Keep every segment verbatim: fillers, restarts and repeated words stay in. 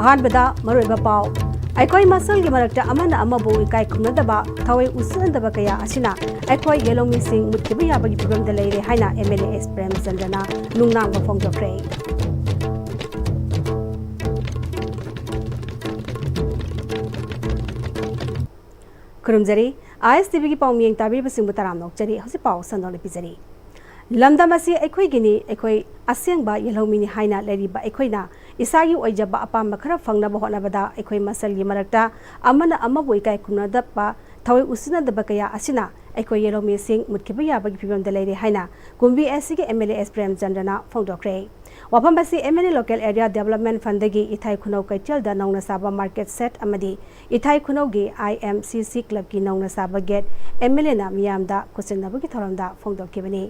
ꯑꯍꯥꯟꯕꯗ ꯃꯔꯨꯑꯣꯏꯕ ꯄꯥꯎ꯫ ꯑꯩꯈꯣꯏ ꯃꯁꯦꯜꯒꯤ ꯃꯔꯛꯇ ꯑꯃꯅ ꯑꯃꯕꯨ ꯏꯀꯥꯏ ꯈꯨꯝꯅꯗꯕ, ꯊꯑꯣꯏ ꯎꯁꯤꯠꯅꯗꯕ ꯀꯌꯥ ꯑꯁꯤꯅ ꯑꯩꯈꯣꯏ ꯌꯦꯜꯍꯧꯃꯤꯁꯤꯡ ꯃꯨꯠꯈꯤꯕ ꯌꯥꯕꯒꯤ ꯐꯤꯕꯝꯗ ꯂꯩꯔꯦ ꯍꯥꯏꯅ ꯑꯦꯝ ꯑꯦꯜ ꯑꯦ ꯑꯦꯁ ꯄ꯭ꯔꯦꯝꯆꯟꯗ꯭ꯔꯅ ꯅꯨꯡꯅꯥꯡꯕ ꯐꯣꯡꯗꯣꯛꯈ꯭ꯔꯦ꯫ ꯈꯨꯔꯨꯝꯖꯔꯤ꯫ ꯑꯥꯏ ꯑꯦꯁ ꯇꯤ ꯚꯤꯒꯤ ꯄꯥꯎꯃꯤꯌꯦꯡ ꯇꯥꯕꯤꯔꯤꯕꯁꯤꯡꯕꯨ ꯇꯔꯥꯝꯅ ꯑꯣꯛꯆꯔꯤ꯫ ꯍꯧꯖꯤꯛ ꯄꯥꯎ ꯁꯟꯗꯣꯛꯅ ꯄꯤꯖꯔꯤ꯫ ꯂꯝꯗꯝ ꯑꯁꯤ ꯑꯩꯈꯣꯏꯒꯤꯅꯤ, ꯑꯩꯈꯣꯏ ꯑꯁꯦꯡꯕ ꯌꯦꯜꯍꯧꯃꯤꯅꯤ ꯍꯥꯏꯅ ꯂꯩꯔꯤꯕ ꯑꯩꯈꯣꯏꯅ ꯏꯁꯥꯒꯤ ꯑꯣꯏꯖꯕ ꯑꯄꯥꯝꯕ ꯈꯔ ꯐꯪꯅꯕ ꯍꯣꯠꯅꯕꯗ ꯑꯩꯈꯣꯏ ꯃꯁꯦꯜꯒꯤ ꯃꯔꯛꯇ ꯑꯃꯅ ꯑꯃꯕꯨ ꯏꯀꯥꯏ ꯈꯨꯝꯅꯗꯕ, ꯊꯑꯣꯏ ꯎꯁꯤꯟꯅꯗꯕ ꯀꯌꯥ ꯑꯁꯤꯅ ꯑꯩꯈꯣꯏ ꯌꯦꯜꯍꯧꯃꯤꯁꯤꯡ ꯃꯨꯠꯈꯤꯕ ꯌꯥꯕꯒꯤ ꯐꯤꯕꯝꯗ ꯂꯩꯔꯦ ꯍꯥꯏꯅ ꯀꯨꯝꯕꯤ ꯑꯦꯁ ꯁꯤꯒꯤ ꯑꯦꯝ ꯑꯦꯜ ꯑꯦ ꯑꯦꯁ ꯄ꯭ꯔꯦꯝꯆꯟꯗ꯭ꯔꯅ ꯐꯣꯡꯗꯣꯛꯈ꯭ꯔꯦ꯫ ꯋꯥꯐꯝ ꯑꯁꯤ M L A local area development ꯐꯟꯗꯒꯤ ꯏꯊꯥꯏ ꯈꯨꯅꯧ ꯀꯩꯊꯦꯜꯗ ꯅꯧꯅ ꯁꯥꯕ ꯃꯥꯔꯀꯦꯠ ꯁꯦꯠ ꯑꯃꯗꯤ ꯏꯊꯥꯏ ꯈꯨꯅꯧꯒꯤ ꯑꯥꯏ ꯑꯦꯝ ꯁꯤ ꯁꯤ ꯀ꯭ꯂꯕꯀꯤ ꯅꯧꯅ ꯁꯥꯕ ꯒꯦꯠ ꯑꯦꯝ ꯑꯦꯜ ꯑꯦꯅ ꯃꯤꯌꯥꯝꯗ ꯈꯨꯠꯁꯤꯟꯅꯕꯒꯤ ꯊꯧꯔꯝꯗ ꯐꯣꯡꯗꯣꯛꯈꯤꯕꯅꯤ꯫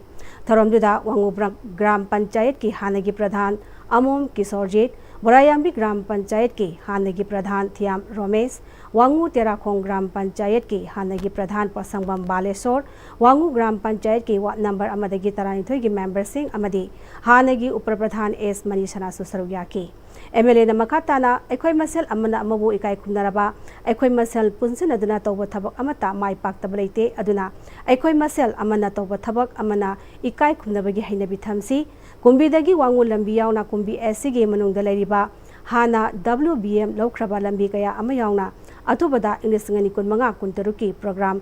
ꯊꯧꯔꯝꯗꯨꯗ ꯋꯥꯉꯨ ꯕ꯭ꯔ-, ꯒ꯭ꯔꯥꯝ ꯄꯟꯆꯥꯌꯠꯀꯤ ꯍꯥꯟꯅꯒꯤ ꯄ꯭ꯔꯙꯥꯟ ꯑꯃꯣꯝ ꯀꯤꯁꯣꯔꯖꯤꯠ, ꯕꯣꯔꯥꯌꯥꯝꯕꯤ ꯒ꯭ꯔꯥꯝ ꯄꯟꯆꯥꯌꯠꯀꯤ ꯍꯥꯟꯅꯒꯤ ꯄ꯭ꯔꯙꯥꯟ ꯊꯤꯌꯥꯝ ꯔꯣꯃꯦꯁ, ꯋꯥꯉꯨ ꯇꯦꯔꯥꯈꯣꯡ ꯒ꯭ꯔꯥꯝ ꯄꯟꯆꯥꯌꯠꯀꯤ ꯍꯥꯟꯅꯒꯤ ꯄ꯭ꯔꯙꯥꯟ ꯄꯣꯠꯁꯪꯕꯝ ꯕꯥꯂꯦꯁꯣꯔ, ꯋꯥꯉꯨ ꯒ꯭ꯔꯥꯝ ꯄꯟꯆꯥꯌꯠꯀꯤ ꯋꯥꯔꯗ ꯅꯝꯕꯔ ꯑꯃꯗꯒꯤ ꯇꯔꯥꯅꯤꯊꯣꯏꯒꯤ ꯃꯦꯝꯕꯔꯁꯤꯡ ꯑꯃꯗꯤ ꯍꯥꯟꯅꯒꯤ ꯎꯄ ꯄ꯭ꯔꯙꯥꯟ ꯑꯦꯁ ꯃꯅꯤꯁꯅꯥꯁꯨ ꯁꯔꯨꯛ ꯌꯥꯈꯤ꯫ ꯑꯦꯝ ꯑꯦꯜ ꯑꯦꯅ ꯃꯈꯥ ꯇꯥꯅ ꯑꯩꯈꯣꯏ ꯃꯁꯦꯜ ꯑꯃꯅ ꯑꯃꯕꯨ ꯏꯀꯥꯏ ꯈꯨꯝꯅꯔꯕ, ꯑꯩꯈꯣꯏ ꯃꯁꯦꯜ ꯄꯨꯟꯁꯤꯟꯅꯗꯨꯅ ꯇꯧꯕ ꯊꯕꯛ ꯑꯃꯠꯇ ꯃꯥꯏ ꯄꯥꯛꯇꯕ ꯂꯩꯇꯦ꯫ ꯑꯗꯨꯅ ꯑꯩꯈꯣꯏ ꯃꯁꯦꯜ ꯑꯃꯅ ꯇꯧꯕ ꯊꯕꯛ ꯑꯃꯅ ꯏꯀꯥꯏ ꯈꯨꯝꯅꯕꯒꯤ ꯍꯩꯅꯕꯤ ꯊꯝꯁꯤ꯫ ꯀꯨꯝꯕꯤꯗꯒꯤ ꯋꯥꯉꯨ ꯂꯝꯕꯤ ꯌꯥꯎꯅ ꯀꯨꯝꯕꯤ ꯑꯦꯁ ꯁꯤꯒꯤ ꯃꯅꯨꯡꯗ ꯂꯩꯔꯤꯕ ꯍꯥꯟꯅ ꯗꯕ꯭ꯂꯤꯎ ꯕꯤ ꯑꯦꯝ ꯂꯧꯈ꯭ꯔꯕ ꯂꯝꯕꯤ ꯀꯌꯥ ꯑꯃ ꯌꯥꯎꯅ ꯑꯊꯨꯕꯗ ꯏꯪ ꯂꯤꯁꯤꯡ ꯑꯅꯤ ꯀꯨꯟꯃꯉꯥ ꯀꯨꯟꯇꯔꯨꯛꯀꯤ ꯄ꯭ꯔꯣꯒ꯭ꯔꯥꯝ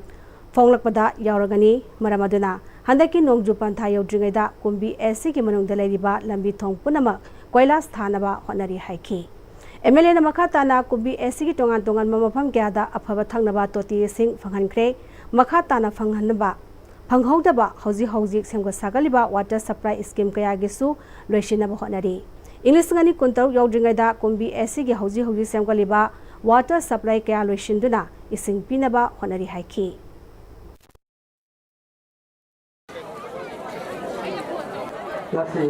ꯐꯣꯡꯂꯛꯄꯗ ꯌꯥꯎꯔꯒꯅꯤ꯫ ꯃꯔꯝ ꯑꯗꯨꯅ ꯍꯟꯗꯛꯀꯤ ꯅꯣꯡꯖꯨ ꯄꯟꯊꯥ ꯌꯧꯗ꯭ꯔꯤꯉꯩꯗ ꯀꯨꯝꯕꯤ ꯑꯦꯁ ꯁꯤꯒꯤ ꯃꯅꯨꯡꯗ ꯂꯩꯔꯤꯕ ꯂꯝꯕꯤ ꯊꯣꯡ ꯄꯨꯝꯅꯃꯛ ꯀꯣꯏꯂꯥꯁ ꯊꯥꯅꯕ ꯍꯣꯠꯅꯔꯤ ꯍꯥꯏꯈꯤ꯫ ꯑꯦꯝ ꯑꯦꯜ ꯑꯦꯅ ꯃꯈꯥ ꯇꯥꯅ ꯀꯨꯝꯕꯤ ꯑꯦꯁ ꯁꯤꯒꯤ ꯇꯣꯉꯥꯟ ꯇꯣꯉꯥꯟꯕ ꯃꯐꯝ ꯀꯌꯥꯗ ꯑꯐꯕ ꯊꯛꯅꯕ ꯇꯣꯇꯤ ꯏꯁꯤꯡ ꯐꯪꯍꯟꯈ꯭ꯔꯦ꯫ ꯃꯈꯥ ꯇꯥꯅ ꯐꯪꯍꯟꯅꯕ ꯐꯪꯍꯧꯗꯕ ꯍꯧꯖꯤꯛ ꯍꯧꯖꯤꯛ ꯁꯦꯝꯒꯠ ꯁꯥꯒꯠꯂꯤꯕ ꯋꯥꯇꯔ ꯁꯄ꯭ꯂꯥꯏ ꯁ꯭ꯀꯤꯝ ꯀꯌꯥꯒꯤꯁꯨ ꯂꯣꯏꯁꯤꯟꯅꯕ ꯍꯣꯠꯅꯔꯤ꯫ ꯏꯪ ꯂꯤꯁꯤꯡ ꯑꯅꯤ ꯀꯨꯟꯇꯔꯨꯛ ꯌꯧꯗ꯭ꯔꯤꯉꯩꯗ ꯀꯨꯝꯕꯤ ꯑꯦꯁ ꯁꯤꯒꯤ ꯍꯧꯖꯤꯛ ꯍꯧꯖꯤꯛ ꯁꯦꯝꯒꯠꯂꯤꯕ ꯋꯥꯇꯔ ꯁꯄ꯭ꯂꯥꯏ ꯀꯌꯥ ꯂꯣꯏꯁꯤꯟꯗꯨꯅ ꯏꯁꯤꯡ ꯄꯤꯅꯕ ꯍꯣꯠꯅꯔꯤ ꯍꯥꯏꯈꯤ꯫ ꯉꯁꯤ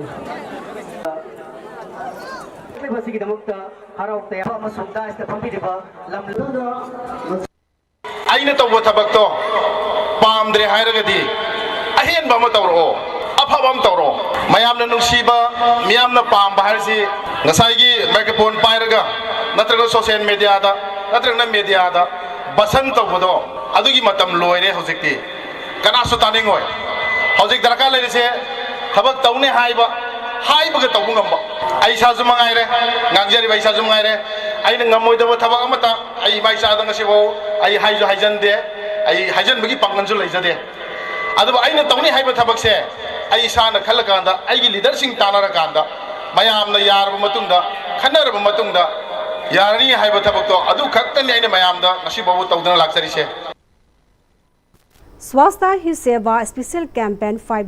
ꯑꯁꯤꯒꯤꯗꯃꯛꯇ ꯍꯔꯥꯎ ꯇꯌꯥꯝꯕ ꯑꯃꯁꯨꯡ ꯗꯥꯏꯁꯇ ꯐꯝꯕꯤꯔꯤꯕ ꯂꯝ ꯑꯩꯅ ꯇꯧꯕ ꯊꯕꯛꯇꯣ ꯄꯥꯝꯗ꯭ꯔꯦ ꯍꯥꯏꯔꯒꯗꯤ ꯑꯍꯦꯟꯕ ꯑꯃ ꯇꯧꯔꯛꯑꯣ, ꯑꯐꯕ ꯑꯃ ꯇꯧꯔꯛꯑꯣ꯫ ꯃꯌꯥꯝꯅ ꯅꯨꯡꯁꯤꯕ, ꯃꯤꯌꯥꯝꯅ ꯄꯥꯝꯕ ꯍꯥꯏꯔꯤꯁꯤ ꯉꯁꯥꯏꯒꯤ ꯃꯥꯏꯀ꯭ꯔꯣꯐꯣꯟ ꯄꯥꯏꯔꯒ ꯅꯠꯇ꯭ꯔꯒ ꯁꯣꯁꯤꯌꯦꯜ ꯃꯦꯗꯤꯌꯥꯗ ꯅꯠꯇ꯭ꯔꯒꯅ ꯃꯦꯗꯤꯌꯥꯗ ꯕꯁꯟ ꯇꯧꯕꯗꯣ ꯑꯗꯨꯒꯤ ꯃꯇꯝ ꯂꯣꯏꯔꯦ ꯍꯧꯖꯤꯛꯇꯤ꯫ ꯀꯅꯥꯁꯨ ꯇꯥꯅꯤꯡꯉꯣꯏ꯫ ꯍꯧꯖꯤꯛ ꯗꯔꯀꯥꯔ ꯂꯩꯔꯤꯁꯦ ꯊꯕꯛ ꯇꯧꯅꯤ ꯍꯥꯏꯕ, ꯍꯥꯏꯕꯒ ꯇꯧꯕ ꯉꯝꯕ꯫ ꯑꯩ ꯏꯁꯥꯁꯨ ꯃꯉꯥꯏꯔꯦ, ꯉꯥꯡꯖꯔꯤꯕ ꯑꯩ ꯏꯁꯥꯁꯨ ꯃꯉꯥꯏꯔꯦ, ꯑꯩꯅ ꯉꯝꯃꯣꯏꯗꯕ ꯊꯕꯛ ꯑꯃꯠꯇ ꯑꯩ ꯏꯃꯥ ꯏꯆꯥꯗ ꯉꯁꯤꯐꯥꯎ ꯑꯩ ꯍꯥꯏꯁꯨ ꯍꯥꯏꯖꯟꯗꯦ, ꯑꯩ ꯍꯥꯏꯖꯟꯕꯒꯤ ꯄꯥꯡꯒꯜꯁꯨ ꯂꯩꯖꯗꯦ꯫ ꯑꯗꯨꯕꯨ ꯑꯩꯅ ꯇꯧꯅꯤ ꯍꯥꯏꯕ ꯊꯕꯛꯁꯦ ꯑꯩ ꯏꯁꯥꯅ ꯈꯜꯂꯀꯥꯟꯗ, ꯑꯩꯒꯤ ꯂꯤꯗꯔꯁꯤꯡ ꯇꯥꯟꯅꯔꯀꯥꯟꯗ, ꯃꯌꯥꯝꯅ ꯌꯥꯔꯕ ꯃꯇꯨꯡꯗ, ꯈꯟꯅꯔꯕ ꯃꯇꯨꯡꯗ ꯌꯥꯔꯅꯤ ꯍꯥꯏꯕ ꯊꯕꯛꯇꯣ ꯑꯗꯨ ꯈꯛꯇꯅꯤ ꯑꯩꯅ ꯃꯌꯥꯝꯗ ꯉꯁꯤ ꯐꯥꯎꯕ ꯇꯧꯗꯨꯅ ꯂꯥꯛꯆꯔꯤꯁꯦ꯫ Swachhata Hi Seva Special Campaign five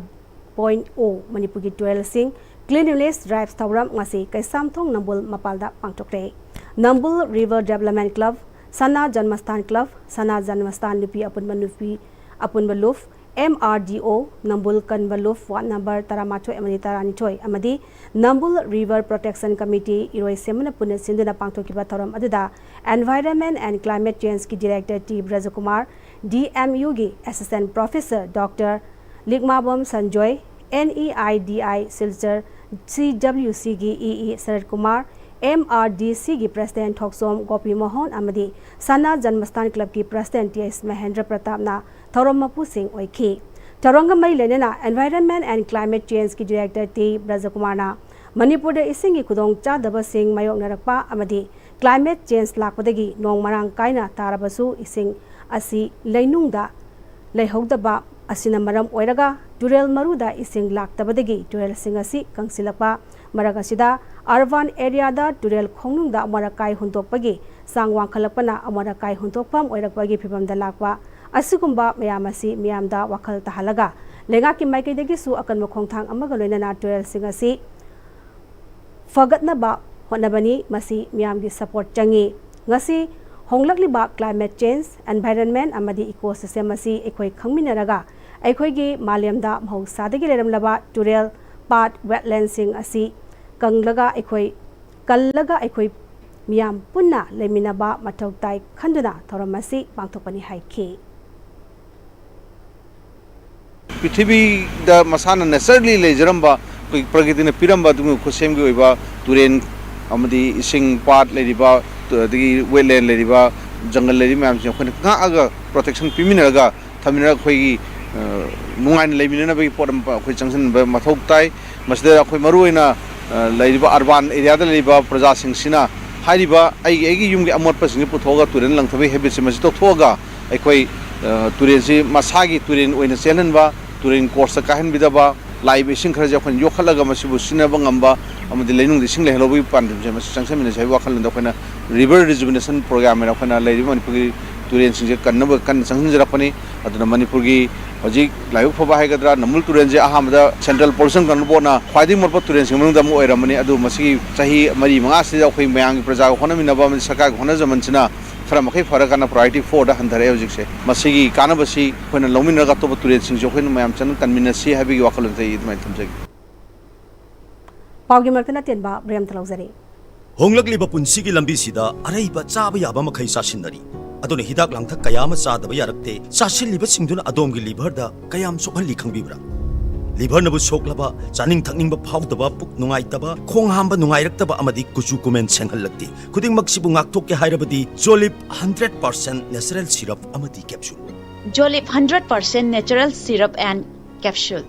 point o ꯃꯅꯤꯄꯨꯔꯒꯤ ꯇꯨꯔꯦꯜꯁꯤꯡ Cleanliness Drive ꯊꯧꯔꯝ ꯉꯁꯤ ꯀꯩꯁꯥꯝꯊꯣꯡ ꯅꯝꯕꯨꯜ ꯃꯄꯥꯜꯗ ꯄꯥꯡꯊꯣꯛꯈ꯭ꯔꯦ꯫ ꯅꯝꯕꯨꯜ River Development Club, ꯁꯅꯥ ꯖꯟꯃꯁꯊꯥꯟ Club, ꯁꯅꯥ ꯖꯟꯃꯁꯊꯥꯟ ꯅꯨꯄꯤ ꯑꯄꯨꯟꯕ ꯅꯨꯄꯤ ꯑꯄꯨꯟꯕ ꯂꯨꯞ, M R D O, ꯅꯝꯕꯨꯜ ꯀꯟꯕ ꯂꯨꯞ ꯋꯥꯔꯗ ꯅꯝꯕꯔ ꯇꯔꯥꯃꯥꯊꯣꯏ ꯑꯃꯗꯤ ꯇꯔꯥꯅꯤꯊꯣꯏ ꯑꯃꯗꯤ ꯅꯝꯕꯨꯜ River Protection Committee ꯏꯔꯣꯏꯁꯦꯝꯕꯅ ꯄꯨꯟꯅ ꯁꯤꯟꯗꯨꯅ ꯄꯥꯡꯊꯣꯛꯈꯤꯕ ꯊꯧꯔꯝ ꯑꯗꯨꯗ Environment and Climate Change ꯀꯤ Director T ꯕ꯭ꯔꯖꯀꯨꯃꯥꯔ, D M U ꯒꯤ Assistant Professor Doctor ꯂꯤꯛꯃꯥꯕꯝ Sanjoy, N E I D I Silchar C W C ꯒꯤ E E ꯁꯔꯠ Kumar, M R D C ꯒꯤ President ꯊꯣꯛꯆꯣꯝ ꯒꯣꯄꯤ ꯃꯣꯍꯟ ꯑꯃꯗꯤ ꯁꯅꯥ ꯖꯟꯃꯁꯊꯥꯟ Club ꯀꯤ President T S ꯃꯍꯦꯟꯗ꯭ꯔ ꯄ꯭ꯔꯇꯥꯞꯅ ꯊꯧꯔꯝ ꯃꯄꯨꯁꯤꯡ ꯑꯣꯏꯈꯤ꯫ ꯊꯧꯔꯝꯒ ꯃꯔꯤ ꯂꯩꯅꯅ Environment and Climate Change ꯀꯤ Director T ꯕ꯭ꯔꯖꯀꯨꯃꯥꯔꯅ ꯃꯅꯤꯄꯨꯔꯗ ꯏꯁꯤꯡꯒꯤ ꯈꯨꯗꯣꯡ ꯆꯥꯗꯕꯁꯤꯡ ꯃꯥꯌꯣꯛꯅꯔꯛꯄ ꯑꯃꯗꯤ Climate Change ꯂꯥꯛꯄꯗꯒꯤ ꯅꯣꯡ ꯃꯔꯥꯡ ꯀꯥꯏꯅ ꯇꯥꯔꯕꯁꯨ ꯏꯁꯤꯡ ꯑꯁꯤ ꯂꯩꯅꯨꯡꯗ ꯂꯩꯍꯧꯗꯕ ꯑꯁꯤꯅ ꯃꯔꯝ ꯑꯣꯏꯔꯒ ꯇꯨꯔꯦꯜ ꯃꯔꯨꯗ ꯏꯁꯤꯡ ꯂꯥꯛꯇꯕꯗꯒꯤ ꯇꯨꯔꯦꯜꯁꯤꯡ ꯑꯁꯤ ꯀꯪꯁꯤꯜꯂꯛꯄ꯫ ꯃꯔꯛ ꯑꯁꯤꯗ urban area ꯗ ꯇꯨꯔꯦꯜ ꯈꯣꯡꯅꯨꯡꯗ ꯑꯃꯣꯠ ꯑꯀꯥꯏ ꯍꯨꯟꯗꯣꯛꯄꯒꯤ ꯆꯥꯡ ꯋꯥꯡꯈꯠꯂꯛꯄꯅ ꯑꯃꯣꯠ ꯑꯀꯥꯏ ꯍꯨꯟꯗꯣꯛꯐꯝ ꯑꯣꯏꯔꯛꯄꯒꯤ ꯐꯤꯚꯝꯗ ꯂꯥꯛꯄ꯫ ꯑꯁꯤꯒꯨꯝꯕ ꯃꯌꯥꯝ ꯑꯁꯤ ꯃꯤꯌꯥꯝꯗ ꯋꯥꯈꯜ ꯇꯥꯍꯜꯂꯒ ꯂꯩꯉꯥꯛꯀꯤ ꯃꯥꯏꯀꯩꯗꯒꯤꯁꯨ ꯑꯀꯟꯕ ꯈꯣꯡꯊꯥꯡ ꯑꯃꯒ ꯂꯣꯏꯅꯅ ꯇꯨꯔꯦꯜꯁꯤꯡ ꯑꯁꯤ ꯐꯒꯠꯅꯕ ꯍꯣꯠꯅꯕꯅꯤ꯫ ꯃꯁꯤ ꯃꯤꯌꯥꯝꯒꯤ support ꯆꯪꯏ꯫ ꯉꯁꯤ ꯍꯣꯡꯂꯛꯂꯤꯕ climate change, environment ꯑꯃꯗꯤ ecosystem ꯑꯁꯤ ꯑꯩꯈꯣꯏ ꯈꯪꯃꯤꯟꯅꯔꯒ ꯑꯩꯈꯣꯏꯒꯤ ꯃꯥꯂꯦꯝꯗ ꯃꯍꯧꯁꯥꯗꯒꯤ ꯂꯩꯔꯝꯂꯕ ꯇꯨꯔꯦꯜ, ꯄꯥꯠ, wetland ꯁꯤꯡ ꯑꯁꯤ ꯀꯪꯂꯒ ꯑꯩꯈꯣꯏ ꯀꯜꯂꯒ ꯑꯩꯈꯣꯏ ꯃꯤꯌꯥꯝ ꯄꯨꯟꯅ ꯂꯩꯃꯤꯟꯅꯕ ꯃꯊꯧ ꯇꯥꯏ ꯈꯟꯗꯨꯅ ꯊꯧꯔꯝ ꯑꯁꯤ ꯄꯥꯡꯊꯣꯛꯄꯅꯤ ꯍꯥꯏꯈꯤ꯫ ꯄ꯭ꯔꯤꯊꯤꯕꯤꯗ ꯃꯁꯥꯅ naturally ꯂꯩꯖꯔꯝꯕ, ꯑꯩꯈꯣꯏ ꯄ꯭ꯔꯀ꯭ꯔꯤꯇꯤꯅ ꯄꯤꯔꯝꯕ ꯑꯗꯨꯒꯨꯝꯕ ꯈꯨꯠꯁꯦꯝꯒꯤ ꯑꯣꯏꯕ ꯇꯨꯔꯦꯟ ꯑꯃꯗꯤ ꯏꯁꯤꯡ ꯄꯥꯠ ꯂꯩꯔꯤꯕ, ꯑꯗꯒꯤ wetland ꯂꯩꯔꯤꯕ, ꯖꯪꯒꯜ ꯂꯩꯔꯤꯕ ꯃꯌꯥꯝꯁꯤꯡ ꯑꯩꯈꯣꯏꯅ ꯉꯥꯛꯑꯒ, protection ꯄꯤꯃꯤꯟꯅꯔꯒ ꯊꯝꯃꯤꯟꯅꯔꯒ ꯑꯩꯈꯣꯏꯒꯤ, ꯑ, ꯅꯨꯡꯉꯥꯏꯅ ꯂꯩꯃꯤꯟꯅꯅꯕꯒꯤ ꯄꯣꯠ ꯑꯃ ꯑꯩꯈꯣꯏ ꯆꯪꯁꯤꯟꯕ ꯃꯊꯧ ꯇꯥꯏ꯫ ꯃꯁꯤꯗ ꯑꯩꯈꯣꯏ ꯃꯔꯨꯑꯣꯏꯅ, ꯑ, ꯂꯩꯔꯤꯕ urban areaꯗ ꯂꯩꯔꯤꯕ ꯄ꯭ꯔꯖꯥꯁꯤꯡꯁꯤꯅ ꯍꯥꯏꯔꯤꯕ ꯑꯩꯒꯤ, ꯑꯩꯒꯤ ꯌꯨꯝꯒꯤ ꯑꯃꯣꯠꯄꯁꯤꯡꯁꯦ ꯄꯨꯊꯣꯛꯑꯒ ꯇꯨꯔꯦꯟ ꯂꯪꯊꯕꯒꯤ habitꯁꯦ ꯃꯁꯤ ꯇꯣꯛꯊꯣꯛꯑꯒ ꯑꯩꯈꯣꯏ, ꯑ, ꯇꯨꯔꯦꯟꯁꯤ ꯃꯁꯥꯒꯤ ꯇꯨꯔꯦꯟ ꯑꯣꯏꯅ ꯆꯦꯜꯍꯟꯕ, ꯇꯨꯔꯦꯟ courseꯇ ꯀꯥꯏꯍꯟꯕꯤꯗꯕ, ꯂꯥꯛꯏꯕ ꯏꯁꯤꯡ ꯈꯔꯁꯦ ꯑꯩꯈꯣꯏꯅ ꯌꯣꯛꯈꯠꯂꯒ ꯃꯁꯤꯕꯨ ꯁꯤꯖꯤꯟꯅꯕ ꯉꯝꯕ ꯑꯃꯗꯤ ꯂꯩꯅꯨꯡꯗ ꯏꯁꯤꯡ ꯂꯩꯍꯜꯍꯧꯕꯒꯤ ꯄꯥꯟꯗꯝꯁꯦ ꯃꯁꯤ ꯆꯪꯁꯤꯟꯃꯤꯟꯅꯁꯤ ꯍꯥꯏꯕꯒꯤ ꯋꯥꯈꯜꯂꯣꯟꯗ ꯑꯩꯈꯣꯏꯅ river rejuvenation program ꯍꯥꯏꯅ ꯑꯩꯈꯣꯏꯅ ꯂꯩꯔꯤꯕ ꯃꯅꯤꯄꯨꯔꯒꯤ ꯇꯨꯔꯦꯟꯁꯤꯡꯁꯦ ꯀꯟꯅꯕ ꯀꯟꯅ ꯆꯪꯁꯤꯟꯖꯔꯛꯄꯅꯤ꯫ ꯑꯗꯨꯅ ꯃꯅꯤꯄꯨꯔꯒꯤ ꯍꯧꯖꯤꯛ ꯂꯥꯏꯕꯛ ꯐꯕ ꯍꯥꯏꯒꯗ꯭ꯔꯥ, ꯅꯝꯕꯨꯜ ꯇꯨꯔꯦꯟꯁꯦ ꯑꯍꯥꯟꯕꯗ Central Pollution Control Boardꯅ ꯈ꯭ꯋꯥꯏꯗꯒꯤ ꯃꯣꯠꯄ ꯇꯨꯔꯦꯟꯁꯤꯡ ꯃꯅꯨꯡꯗ ꯑꯃ ꯑꯣꯏꯔꯝꯕꯅꯤ꯫ ꯑꯗꯨ ꯃꯁꯤꯒꯤ ꯆꯍꯤ ꯃꯔꯤ ꯃꯉꯥꯁꯤꯗ ꯑꯩꯈꯣꯏ ꯃꯌꯥꯝꯒꯤ ꯄ꯭ꯔꯖꯥꯒ ꯍꯣꯠꯅꯃꯤꯟꯅꯕ ꯑꯃꯗꯤ ꯁꯔꯀꯥꯔꯒ ꯍꯣꯠꯅꯖꯃꯟꯁꯤꯅ ꯈꯔ ꯃꯈꯩ ꯐꯔꯀꯥꯟꯗ priority fourꯗ ꯍꯟꯊꯔꯛꯑꯦ ꯍꯧꯖꯤꯛꯁꯦ꯫ ꯃꯁꯤꯒꯤ ꯀꯥꯟꯅꯕꯁꯤ ꯑꯩꯈꯣꯏꯅ ꯂꯧꯃꯤꯟꯅꯔꯒ ꯑꯇꯣꯞꯄ ꯇꯨꯔꯦꯟꯁꯤꯡꯁꯨ ꯑꯩꯈꯣꯏꯅ ꯃꯌꯥꯝ ꯆꯪ ꯀꯟꯃꯤꯟꯅꯁꯤ ꯍꯥꯏꯕꯒꯤ ꯋꯥꯈꯜꯂꯣꯟꯁꯦ ꯑꯩ ꯑꯗꯨꯃꯥꯏꯅ ꯊꯝꯖꯒꯦ꯫ ꯄꯥꯎꯒꯤ ꯃꯔꯛꯇ ꯅꯠꯇꯦꯟꯕ break ꯑꯃꯇ ꯂꯧꯖꯔꯤ꯫ ꯍꯣꯡꯂꯛꯂꯤꯕ ꯄꯨꯟꯁꯤꯒꯤ ꯂꯝꯕꯤꯁꯤꯗ ꯑꯔꯩꯕ ꯆꯥꯕ ꯌꯥꯕ ꯃꯈꯩ ꯆꯥꯁꯤꯟꯅꯔꯤ꯫ ꯑꯗꯨꯅ ꯍꯤꯗꯥꯛ ꯂꯥꯡꯊꯛ ꯀꯌꯥ ꯑꯃ ꯆꯥꯗꯕ ꯌꯥꯔꯛꯇꯦ꯫ ꯆꯥꯁꯤꯜꯂꯤꯕꯁꯤꯡꯗꯨꯅ ꯑꯗꯣꯝꯒꯤ liverꯗ ꯀꯌꯥꯝ ꯁꯣꯛꯍꯜꯂꯤ ꯈꯪꯕꯤꯕ꯭ꯔꯥ? Liverꯅꯕꯨ ꯁꯣꯛꯂꯕ, ꯆꯥꯅꯤꯡ ꯊꯛꯅꯤꯡꯕ ꯐꯥꯎꯗꯕ, ꯄꯨꯛ ꯅꯨꯡꯉꯥꯏꯇꯕ, ꯈꯣꯡ ꯍꯥꯝꯕ ꯅꯨꯡꯉꯥꯏꯔꯛꯇꯕ ꯑꯃꯗꯤ ꯀꯨꯆꯨ ꯀꯨꯃꯦꯟ ꯁꯦꯡꯍꯜꯂꯛꯇꯦ꯫ ꯈꯨꯗꯤꯡꯃꯛꯁꯤꯕꯨ ꯉꯥꯛꯊꯣꯛꯀꯦ ꯍꯥꯏꯔꯕꯗꯤ Jolib hundred percent natural syrup ꯑꯃꯗꯤ capsule꯫ Jolib hundred percent natural syrup and capsule꯫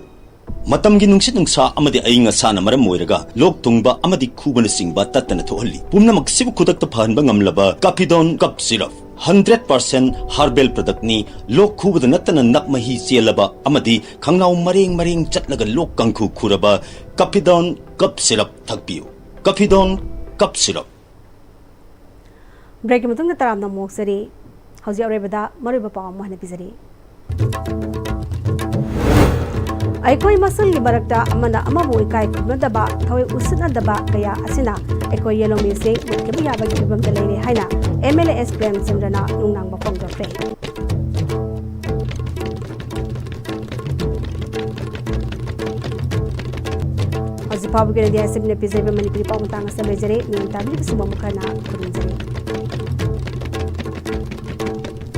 ꯃꯇꯝꯒꯤ ꯅꯨꯡꯁꯤꯠ ꯅꯨꯡꯁꯥ ꯑꯃꯗꯤ ꯑꯏꯪ ꯑꯁꯥꯅ ꯃꯔꯝ ꯑꯣꯏꯔꯒ ꯂꯣꯛ ꯊꯨꯡꯕ ꯑꯃꯗꯤ ꯈꯨꯕꯅꯆꯤꯡꯕ ꯇꯠꯇꯅ ꯊꯣꯛꯍꯜꯂꯤ꯫ ꯄꯨꯝꯅꯃꯛꯁꯤꯕꯨ ꯈꯨꯗꯛꯇ ꯐꯍꯟꯕ ꯉꯝꯂꯕ Capidon Cough Syrup, hundred percent herbal productꯅꯤ꯫ ꯂꯣꯛ ꯈꯨꯕꯗ ꯅꯠꯇꯅ ꯅꯞ ꯃꯍꯤ ꯆꯦꯜꯂꯕ ꯑꯃꯗꯤ ꯈꯪꯅꯥꯎ ꯃꯔꯦꯡ ꯃꯔꯦꯡ ꯆꯠꯂꯒ ꯂꯣꯛ ꯀꯥꯡꯈꯨ ꯈꯨꯔꯕ Capidon Cough Syrup ꯊꯛꯄꯤꯌꯨ꯫ Capidon Cough Syrup꯫ Breakꯀꯤ ꯃꯇꯨꯡꯗ ꯇꯔꯥꯝꯅ ꯑꯃꯨꯛ ꯑꯣꯛꯆꯔꯤ꯫ ꯍꯧꯖꯤꯛ ꯑꯔꯣꯏꯕꯗ ꯃꯔꯨꯑꯣꯏꯕ ꯄꯥꯎ ꯑꯃꯨꯛ ꯍꯟꯅ ꯄꯤꯖꯔꯤ꯫ ꯑꯩꯈꯣꯏ ꯃꯁꯦꯜꯒꯤ ꯃꯔꯛꯇ ꯑꯃꯅ ꯑꯃꯕꯨ ꯏꯀꯥꯏ ꯈꯨꯝꯅꯗꯕ, ꯊꯑꯣꯏ ꯎꯁꯤꯠꯅꯗꯕ ꯀꯌꯥ ꯑꯁꯤꯅ ꯑꯩꯈꯣꯏ ꯌꯦꯜꯍꯧꯃꯤꯁꯤꯡ ꯃꯨꯠꯈꯤꯕ ꯌꯥꯕꯒꯤ ꯐꯤꯕꯝꯗ ꯂꯩꯔꯦ ꯍꯥꯏꯅ M L A S ꯄ꯭ꯔꯦꯝꯆꯟꯗ꯭ꯔꯅ ꯅꯨꯡꯅꯥꯡꯕ ꯐꯣꯡꯗꯣꯛꯈ꯭ꯔꯦ꯫ ꯍꯧꯖꯤꯛ ꯐꯥꯎꯕꯒꯤ ꯑꯣꯏꯅꯗꯤ ꯑꯥꯏ ꯑꯦꯁ ꯑꯦꯐꯅ ꯄꯤꯖꯔꯤꯕ ꯃꯅꯤꯄꯨꯔꯤ ꯄꯥꯎ ꯃꯇꯥꯡ ꯑꯁꯤꯗ ꯂꯣꯏꯖꯔꯦ꯫ ꯃꯤꯌꯥꯝ ꯇꯥꯕꯤꯔꯤꯕꯁꯤꯡꯕꯨ ꯑꯃꯨꯛ ꯍꯟꯅ ꯈꯨꯔꯨꯝꯖꯔꯤ꯫